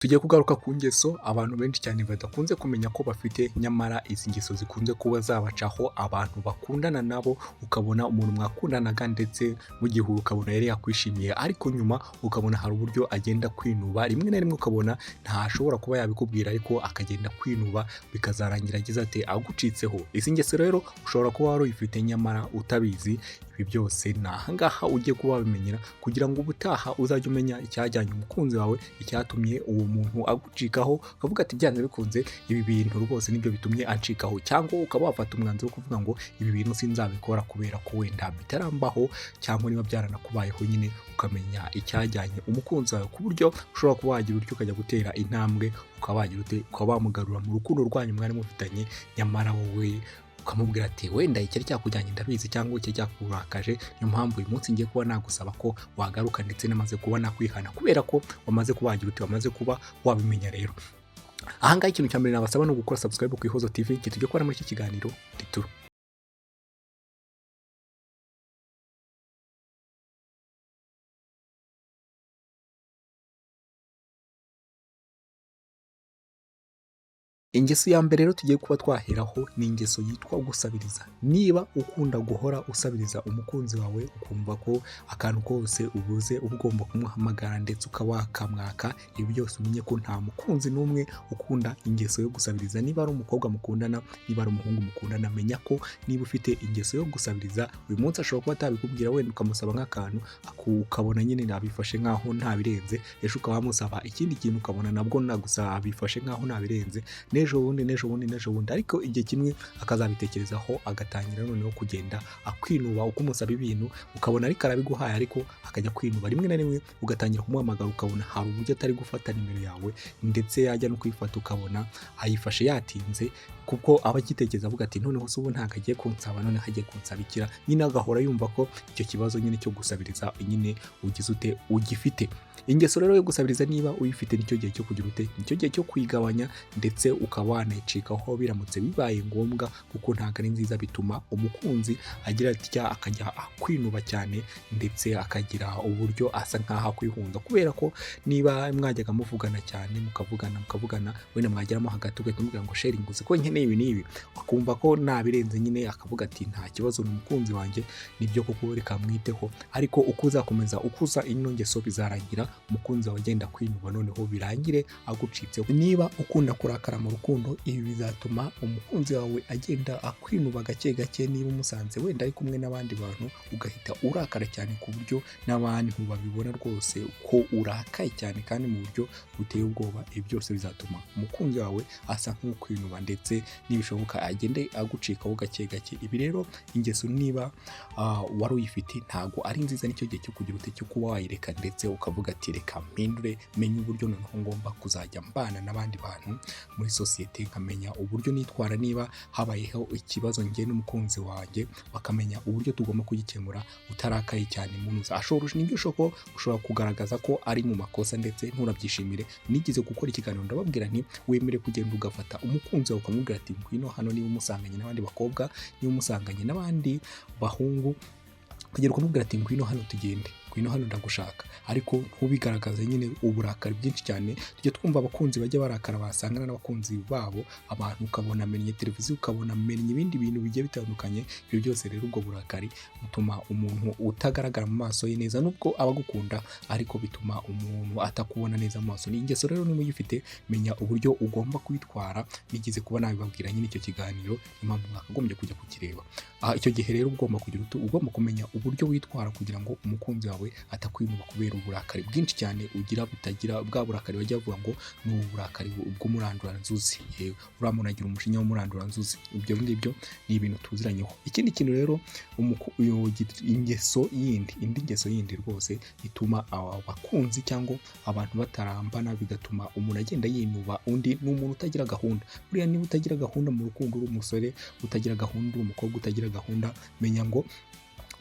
Tugiye kugaruka ku ngeso abantu benshi cyane badakunze kumenya ko bafite, nyamara izi ngeso zikunze kuba zabacaho abantu bakundana nabo. Ukabona umuntu mwakundanaga ndetse mugihura ukabona yari yakwishimiye, ariko nyuma ukabona hari uburyo agenda kwinuba. Rimwe na rimwe ukabona ntashobora kuba yabikubwira, ariko akagenda kwinuba, bikazarangira agize ate? Agucitseho. Izi ngeso rero ushobora kuba wari uyifite nyamara utabizi. Ibi byose ni ahangaha ugiye kuba wabimenyera, kugira ngo ubutaha uzajye umenya icyajyanye umukunzi wawe, icyatumye uwo muntu agucikaho, ukavuga ati byanze bikunze ibi bintu rwose nibyo bitumye acikaho. Cyangwa ukaba wafata umwanzuro wo kuvuga ngo ibi bintu sinzabikora kubera ko wenda bitarambaho, cyangwa niba byaranakubayeho nyine ukamenya icyajyanye umukunzi wawe, ku buryo ushobora kuba wagira utyo ukajya gutera intambwe, ukaba wagira ute, ukaba wamugarura mu rukundo rwanyu mwari mufitanye. Nyamara wowe ukamubwira ati wenda icyari cyakujyanye ndabizi, cyangwa icyari cyakurakaje, niyo mpamvu uyu munsi ngiye kuba nagusaba ko wagaruka, ndetse namaze kuba nakwihana, kubera ko wamaze kuba wagira uti, wamaze kuba wabimenya. Rero ahangaha ikintu cya mbere nabasaba ni ugukora subscribe ku Ihozo TV. Tujye kubona muri iki kiganiro ritu. Ingeso ya mbere rero tugiye kuba twaheraho ni ingeso yitwa gusabiriza. Niba ukunda guhora usabiriza umukunzi wawe, ukumva ko akantu kose ubuze uba ugomba kumuhamagara ndetse ukaba wakamwaka, ibi byose umenye ko nta mukunzi n'umwe ukunda ingeso yo gusabiriza. Niba ari umukobwa mukundana, niba ari umuhungu mukundana, menya ko niba ufite ingeso yo gusabiriza, uyu munsi ashobora kuba atabikubwira, wenda ukamusaba nk'akantu ukabona nyine nabifashe nk'aho ntabirenze, ejo ukaba wamusaba ikindi kintu ukabona nabwo nagusa abifashe nk'aho ntabirenze, n'ejo bundi, n'ejo bundi, n'ejo bundi, ariko igihe kimwe akazabitekerezaho, agatangira noneho kugenda akwinuba. Uko umusaba ibintu ukabona ariko arabiguhaye, ariko akajya kwinuba. Rimwe na rimwe ugatangira kumuhamagara ukabona hari uburyo atari gufata nimero yawe, ndetse yajya no kuyifata ukabona ayifashe yatinze, kuko aba agitekereza avuga ati noneho se ubu ntabwo agiye kunsaba, noneho agiye kunsabikira nyine. Agahora yumva ko icyo kibazo nyine cyo gusabiriza nyine ugize ute, ugifite. Ingeso rero yo gusabiriza niba uyifite, nicyo gihe cyo kugira ute, nicyo gihe cyo kuyigabanya, ndetse ukaba wanayicikaho biramutse bibaye ngombwa, kuko ntabwo ari nziza. Bituma umukunzi agira atya akajya akwinuba cyane, ndetse akagira uburyo asa nkaho akwihunza, kubera ko niba mwajyaga muvugana cyane, mukavugana mukavugana, wenda mwageramo hagati ugahita umubwira ngo sheri nguzi ko nkeneye ibi n'ibi, akumva ko nabirenze nyine, akavuga ati nta kibazo, ni umukunzi wanjye, nibyo koko reka mwiteho. Ariko uko uzakomeza ukuza ino ngeso, bizarangira umukunzi wawe agenda kwinuba, noneho birangire agucitse. Niba ukunda kurakara mu rukundo, ibi bizatuma umukunzi wawe agenda akwinuba gake gake. Niba umusanze wenda ari kumwe n'abandi bantu, ugahita urakara cyane ku buryo n'abantu babibona rwose ko urakaye cyane kandi mu buryo buteye ubwoba, ibi byose bizatuma umukunzi wawe asa nk'ukwinuba, ndetse nibishoboka agende agucikaho gake gake. Ibi rero ingeso niba wari uyifite ntabwo ari nziza, nicyo gihe cyo kugira ute, cyo kuba wayireka, ndetse ukavuga ati reka mpindure, menye uburyo noneho ngomba kuzajya mbana n'abandi bantu muri sosiyete, nkamenya uburyo nitwara niba habayeho ikibazo njye n'umukunzi wanjye, bakamenya uburyo tugomba kugikemura utarakaye cyane. Munuza ashobora, nibyo ushobora ushobora kugaragaza ko ari mu makosa ndetse nturabyishimire. Nigeze gukora ikiganiro ndababwira nti wemere kugenda ugafata umukunzi wawe ukamubwira ati ngwino hano, niba umusanganye n'abandi bakobwa, niba umusanganye n'abandi bahungu, ukagera ukamubwira ati ngwino hano tugende, ngwino hano ndagushaka, ariko ntubigaragaze nyine uburakari bwinshi cyane. Tujya twumva abakunzi bajya barakara basangana n'abakunzi babo, abantu ukabona amennye televiziyo, ukabona amennye ibindi bintu bigiye bitandukanye. Ibyo byose rero ubwo burakari butuma umuntu utagaragara mu maso ye neza, nubwo aba agukunda, ariko bituma umuntu atakubona neza mu maso. Ni ingeso rero niba uyifite, menya uburyo ugomba kwitwara. Nigeze kuba nabibabwira nyine icyo kiganiro, niyo mpamvu mwakagombye kujya kukireba. Icyo gihe rero ugomba kugira utu, ugomba kumenya uburyo witwara kugira ngo umukunzi wawe atakwinuba kubera uburakari bwinshi cyane ugira, butagira bwa burakari bajya bavuga ngo ni uburakari bw'umuranduranzuzi. Yewe, uriya muntu agira umujinya w'umuranduranzuzi. Ibyo ngibyo ni ibintu tuziranyeho. Ikindi kintu rero, ingeso yindi, indi ngeso yindi rwose ituma abakunzi cyangwa abantu batarambana, bigatuma umuntu agenda yinuba undi, ni umuntu utagira gahunda. Buriya niba utagira gahunda mu rukundo, uri umusore utagira gahunda, uri umukobwa utagira gahunda, menya ngo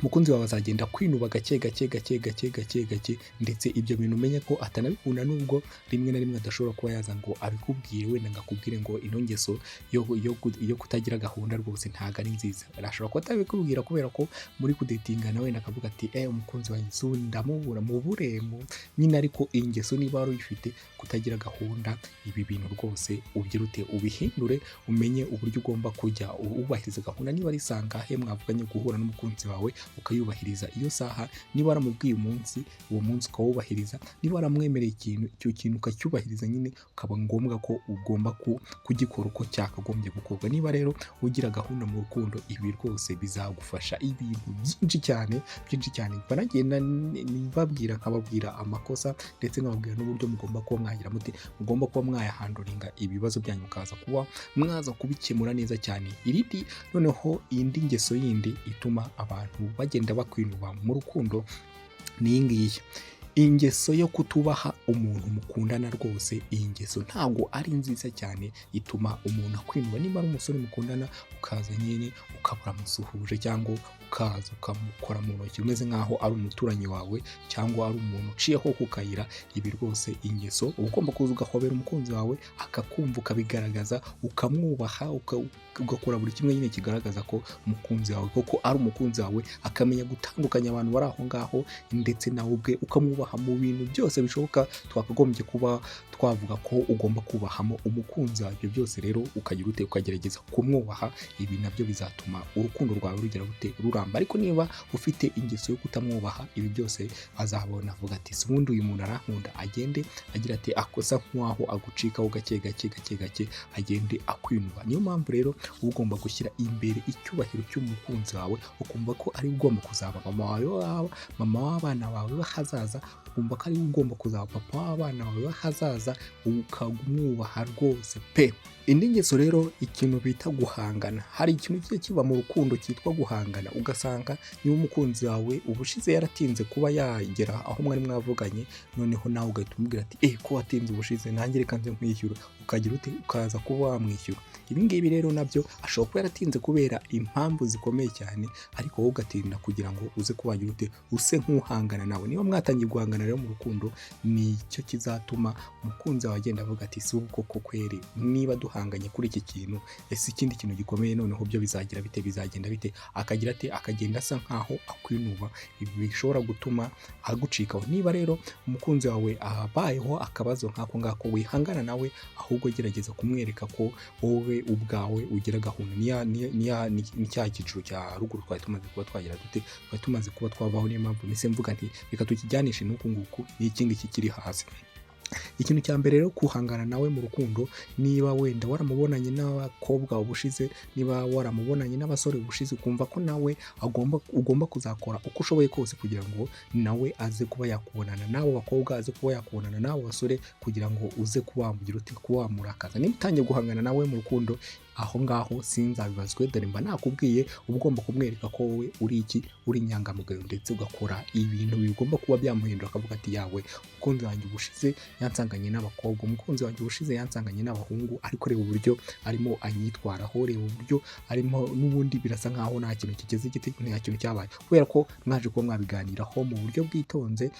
Umukunzi wawe azagenda kwinuba gake gake gake gake gake gake, ndetse ibyo bintu umenye ko atanabikunda, nubwo rimwe na rimwe adashobora kuba yaza ngo abikubwire, wenda ngo akubwire ngo ino ngeso yo kutagira gahunda rwose ntabwo ari nziza. Arashobora kuba atabikubwira kubera ko muri kudatingana, wenda akavuga ati: "Umukunzi wanjye si ndamubura mubure nyine." Ariko iyi ngeso niba wari uyifite, kutagira gahunda, ibi bintu rwose ubyirute ubihindure, umenye uburyo ugomba kujya wubahiriza gahunda. Niba ari sangahe mwavuganye guhura n'umukunzi wawe, ukayubahiriza iyo saha. Niba waramubwiye umunsi, uwo munsi ukawubahiriza. Niba waramwemereye ikintu, icyo kintu ukacyubahiriza nyine, ukaba ngombwa ko ugomba kugikora uko cyakagombye gukorwa. Niba rero ugira gahunda mu rukundo, ibi rwose bizagufasha ibintu byinshi cyane, byinshi cyane. Banagenda mbabwira, nkababwira amakosa, ndetse nkababwira n'uburyo mugomba kuba mwagira muti, mugomba kuba mwayahandlinga ibibazo byanyu, mukaza kuba mwaza kubikemura neza cyane. Irindi noneho, indi ngeso yindi ituma abantu bagenda bakwinuba mu rukundo ni iyi ngiyi: ingeso yo kutubaha umuntu mukundana. Rwose iyi ngeso ntabwo ari nziza cyane, ituma umuntu akwinuba. Niba ari umusore mukundana, ukaza nyine ukaba uramusuhuje, cyangwa ukaza ukamukora mu ntoki umeze nk'aho ari umuturanyi wawe cyangwa ari umuntu uciyeho ku kayira, ibi rwose ingeso, uba ugomba kuza ugahobera umukunzi wawe akakumva, ukabigaragaza, ukamwubaha, ugakora buri kimwe nyine kigaragaza ko umukunzi wawe koko ari umukunzi wawe, akamenya gutandukanya abantu bari aho ngaho, ndetse nawe ubwe ukamwubaha mu bintu byose bishoboka twakagombye kuba twavuga ko ugomba kubahamo umukunzi wawe. Ibyo byose rero ukagira ute? Ukagerageza kumwubaha. Ibi nabyo bizatuma urukundo rwawe rugera rute? Ruramba. Ariko niba ufite ingeso yo kutamwubaha, ibi byose azabona avuga ati: "Si ubundi uyu muntu arankunda?" Agende agira ati akosa nk'aho agucikaho gake gake gake gake, agende akwinuba. Niyo mpamvu rero uba ugomba gushyira imbere icyubahiro cy'umukunzi wawe, ukumva ko ari ugomba kuzaba mama wawe, mama w'abana bawe b'ahazaza, ukumva ko ari ugomba kuzaba papa w'abana bawe b'ahazaza, ukamwubaha rwose pe. Indi ngeso rero, ikintu bita guhangana. Hari ikintu kijya kiba mu rukundo cyitwa guhangana, ugasanga niba umukunzi wawe ubushize yaratinze kuba yagera aho mwari mwavuganye, noneho nawe ugahita umubwira ati: "Eh, ko watinze ubushize, nanjye reka nze nkwishyura." Ukagira ute? Ukaza kuba wamwishyura. Ibi ngibi rero nabyo, ashobora kuba yaratinze kubera impamvu zikomeye cyane, ariko wowe ugatinda kugira ngo uze kuba wagira ute? Use nk'uhangana nawe. Niba mwatangiye guhangana rero mu rukundo, nicyo kizatuma umukunzi wawe agenda avuga ati: "Si ubu koko kweri, niba duhanganye kuri iki kintu, ese ikindi kintu gikomeye noneho byo bizagira bite, bizagenda bite?" Akagira ate? Akagenda asa nkaho akwinuba. Ibi bishobora gutuma agucikaho. Niba rero umukunzi wawe abayeho akabazo nk'ako ngako, wihangana nawe, ahubwo gerageza kumwereka ko wowe ubwawe ugira gahunda. Ni cya cyiciro cya ruguru twari tumaze kuba twagira dute, twari tumaze kuba twavaho. Niyo mpamvu mpise mvuga nti reka tukijyanishe n'uku nguku n'iki ngiki kiri hasi. Ikintu cya mbere rero, guhangana nawe mu rukundo, niba wenda waramubonanye n'abakobwa ubushize, niba waramubonanye n'abasore ubushize, ukumva ko nawe agomba, ugomba kuzakora uko ushoboye kose kugira ngo nawe aze kuba yakubonana n'abo bakobwa, aze kuba yakubonana n'abo basore, kugira ngo uze kuba wamugira uti? Kuba wamurakaza. Niba utangiye guhangana nawe mu rukundo, aho ngaho sinzabibazwe, dore mba nakubwiye. Uba ugomba kumwereka ko wowe uri iki? Uri inyangamugayo, ndetse ugakora ibintu bigomba kuba byamuhindura, akavuga ati: "Yawe, umukunzi wanjye ubushize yansanganye n'abakobwa, umukunzi wanjye ubushize yansanganye n'abahungu, ariko reba uburyo arimo anyitwaraho, reba uburyo arimo n'ubundi, birasa nkaho nta kintu kigeze giti, nta kintu cyabaye." Kubera ko mwaje kuba mwabiganiraho mu buryo bwitonze,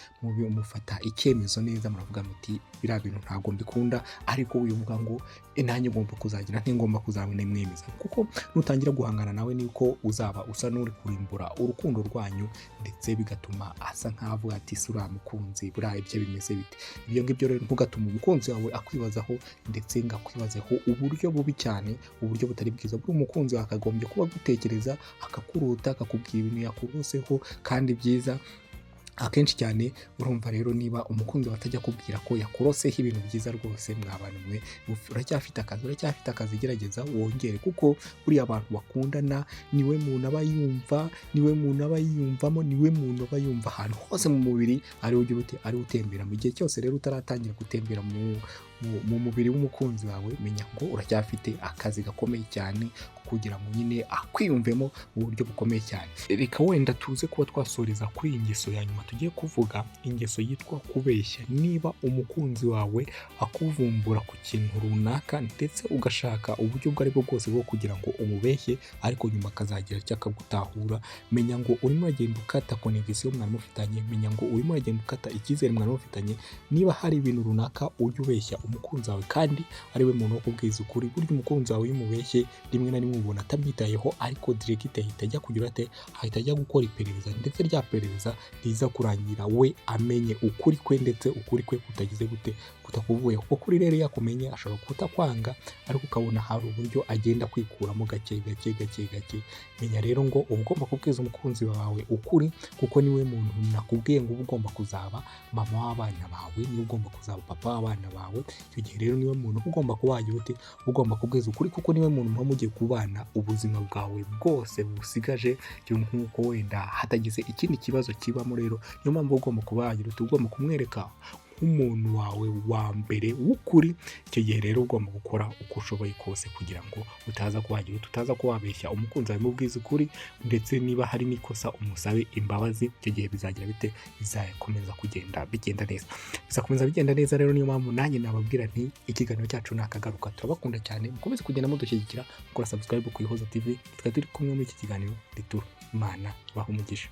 mufata icyemezo neza, muravuga muti: "Biriya bintu ntabwo mbikunda." Ariko wivuga ngo "Nanjye ngomba kuzagira ntingomba kuzabimwemeza," kuko nutangira guhangana nawe niko uzaba usa n'uri kurimbura urukundo rwanyu, ndetse bigatuma asa nkaho avuga ati: "Si uriya mukunzi buriya ibyo bimeze bite?" Ibyo ngibyo rero, ntugatuma umukunzi wawe akwibazaho, ndetse ngo akwibazeho uburyo bubi cyane, uburyo butari bwiza. Buri umukunzi wawe akagombye kuba agutekereza, akakuruta, akakubwira ibintu yakuruseho kandi byiza akenshi cyane. Urumva rero, niba umukunzi wawe atajya akubwira ko yakuroseho ibintu byiza, rwose mwa bantu mwe, uracyafite akazi, uracyafite akazi. Gerageza wongere, kuko buriya abantu bakundana, niwe muntu aba yumva, niwe muntu aba yiyumvamo, niwe muntu aba yumva ahantu hose mu mubiri ariwe ugira ute? Ariwe utembera. Mu gihe cyose rero utaratangira gutembera mu mubiri w'umukunzi wawe, menya ngo uracyafite akazi gakomeye cyane ko kugira ngo nyine akwiyumvemo mu buryo bukomeye cyane. Reka wenda tuze kuba twasoreza kuri iyi ngeso ya nyuma tugiye kuvuga, ingeso yitwa kubeshya. Niba umukunzi wawe akuvumbura ku kintu runaka, ndetse ugashaka uburyo ubwo aribwo bwose bwo kugira ngo umubeshye, ariko nyuma akazagira icyo akagutahura, menya ngo urimo uragenda ukata connexion mwari mufitanye, menya ngo urimo uragenda ukata icyizere mwari mufitanye. Niba hari ibintu runaka ujya ubeshya umukunzi wawe kandi ari we muntu wo kubwiza ukuri, burya umukunzi wawe iyo umubeshye rimwe na rimwe ubona atabyitayeho, ariko direct ahita ajya kugira ate? Ahita ajya gukora iperereza, ndetse rya perereza riza kurangira we amenye ukuri kwe, ndetse ukuri kwe kutagize gute? Kutakuvuye. Kuko kuri rero iyo akumenye ashobora kutakwanga, ariko ukabona hari uburyo agenda kwikuramo gake gake gake gake. Menya rero ngo uba ugomba kubwiza umukunzi wawe ukuri, kuko niwe muntu nakubwiye ngo uba ugomba kuzaba mama w'abana bawe, niwe ugomba kuzaba papa w'abana bawe. Icyo gihe rero niwe muntu ugomba kuba wagira ute? Ugomba kubwiza ukuri, kuko niwe muntu muba mugiye kubana ubuzima bwawe bwose busigaje, nk'uko wenda hatagize ikindi kibazo kibamo. Rero niyo mpamvu ugomba kuba wagira ute? Ugomba kumwereka nk'umuntu wawe wa mbere w'ukuri. Icyo gihe rero ugomba gukora uko ushoboye kose kugira ngo utaza kuhagira, utaza kuwabeshya umukunzi wawe, mubwiza ukuri, ndetse niba hari n'ikosa umusabe imbabazi. Icyo gihe bizagira bite? Bizakomeza kugenda bigenda neza, bizakomeza bigenda neza. Rero niyo mpamvu nanjye nababwira nti ikiganiro cyacu nakagaruka. Turabakunda cyane, mukomeze kugenda mudushyigikira mukora subscribe ku Ihozo TV. Twari turi kumwe muri iki kiganiro ritura. Imana ibahe umugisha.